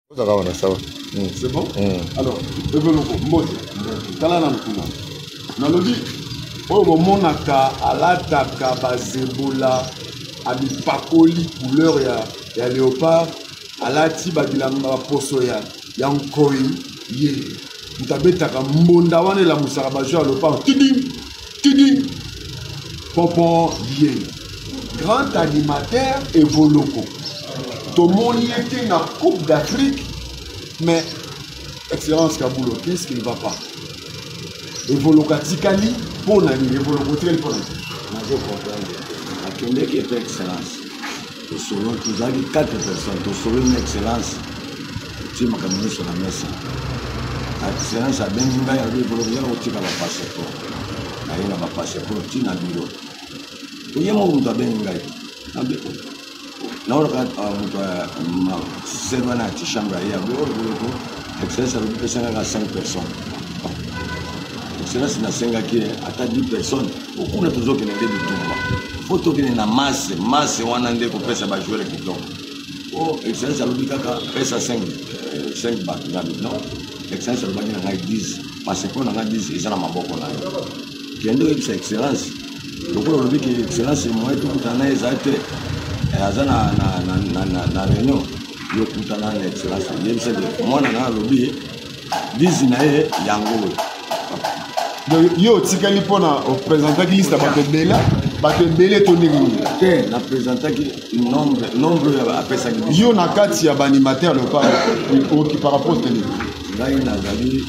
Ozaka wana ça va. C'est bon? Alors, Evoloko, mbote. Tala nanu kuna. Nalobi oyo bomonaka alataka bazebola amipakoli couleur ya, ya léopard alati babilamba baposo ya, ya nkoi ye moto abetaka mbonda wana elamusaka bajou ya léopard tiding tiding pompon ye grand animateur Evoloko tomoni ye te na Coupe d'Afrique. Mais excellence Kabulo, qu'est-ce qui ne va pas? Evoloko atikali mpo na nini? Evoloko otikali mpo na nini? Nazo comprendre te. Akendeki epe excellence, tosolo, tozalaki 4 personnes, tosololi na excellence, totie makambo nyonso na mesa. Excellence abengi ngai, alobi: "Evoloko, yaka kotika bapasseport." Naye na bapasseport ti na bureau. Oye moko moto abengi ngai, naolaka moto serva na ti chambre aye, abi: "Oyo Evoloko, excellence alobi pesa kaka 5 personnes." Excellence, nasengaki ata 10 personnes. Okuna tozokende nde bitumba, fo tokende na masse. Masse wana nde kopesa bajoueur kitoko. O excellence alobi kaka pesa 5, 5 bato. Ngabi non, excellence alobaki na ngai 10. Passeport na ngai 10 eza na maboko na yo. Kende oyebisa excellence lokola olobi ke excellence moye tokutana na ye eza te, aza na, na, na, na, na, na réunion. Yo kutana na excellence, oyebisaki mwana na alobi 10 na ye yango oyo. Donc yo otikali mpona oprésentaki liste ya bato ebele, bato ebele to ndenge nini? Te, naprésentaki nombre, nombre oyo apesaki biso. Yo na kati ya baanimateur léopard, occupaka poste nini? Ngai nazali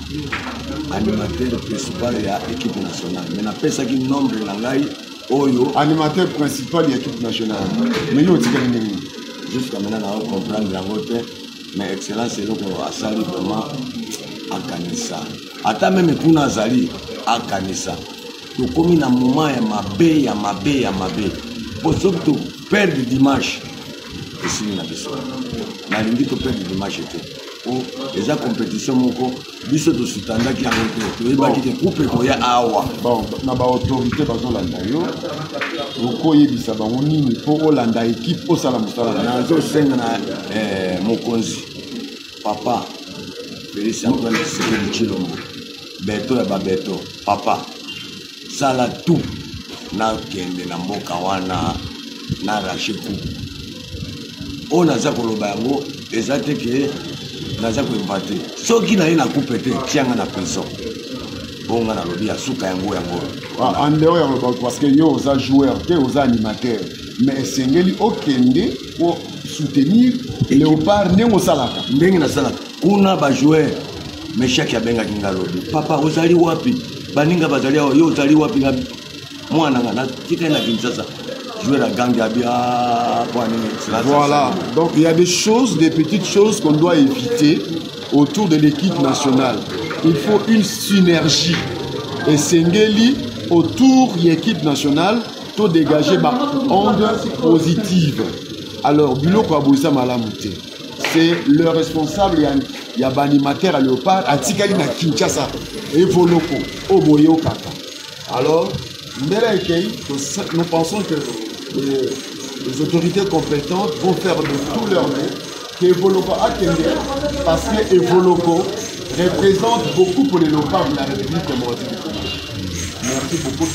animateur principal ya équipe nationale, mais napesaki nombre na ngai oyo. Animateur principal ya équipe nationale, mais yo otikali ndenge nini? Jusqu'à maintenant nao comprendre yango te. Mais excellence, eloko asali vraiment, akanisa ata même kuna azali, akanisa tokomi na moment ya mabe, ya mabe, ya mabe, po soki toperdre dimanche, esili na biso. Nalingi toperdre dimanche te, po eza compétition moko biso tosutandaki yango te, toyebaki te coupe ekoya awa. Bon, na baautorité bazolanda yo, okoyebisa bango nini mpo olanda équipe, osala mosala na yo? Nazosenga na mokonzi papa Félix Antoine Tshisekedi Tshilombo, beto ya babeto, papa, sala tout nakende na mboka wana na arracher coupe. Oyo naza koloba yango eza te ke naza koinventer. Soki naye na coupe te, tianga na prison. Oyo nga nalobi ya suka, yango yango. Ah, en dehors ya koloba, parce que yo oza joueur te, oza animateur, mais esengeli okende po soutenir léopard ndenge osalaka. Ndenge nasalaka kuna, bajoueur Meshaki abengaki nga, alobi: "Papa, ozali wapi? Baninga bazali awa, yo ozali wapi?" Nga mwana nga natikali na Kinshasa. Joueur agangi, abi: "Ah, po anini?" Voilà, donc il y a des choses, des petites choses qu'on doit éviter autour de l'équipe nationale. Il faut une synergie esengeli autour ya équipe nationale to dégager ba onde positive. Alors biloko ya boye eza malamu te. C'est le responsable ya baanimateur ya léopard atikali na Kinshasa, Evoloko oyo boyokaka. Alors mbela ekei, nous pensons que les autorités compétentes vont faire de tout leur mieux que Evoloko akende, parce que Evoloko représente beaucoup pour les léopards de la République démocratique du Congo. Merci beaucoup.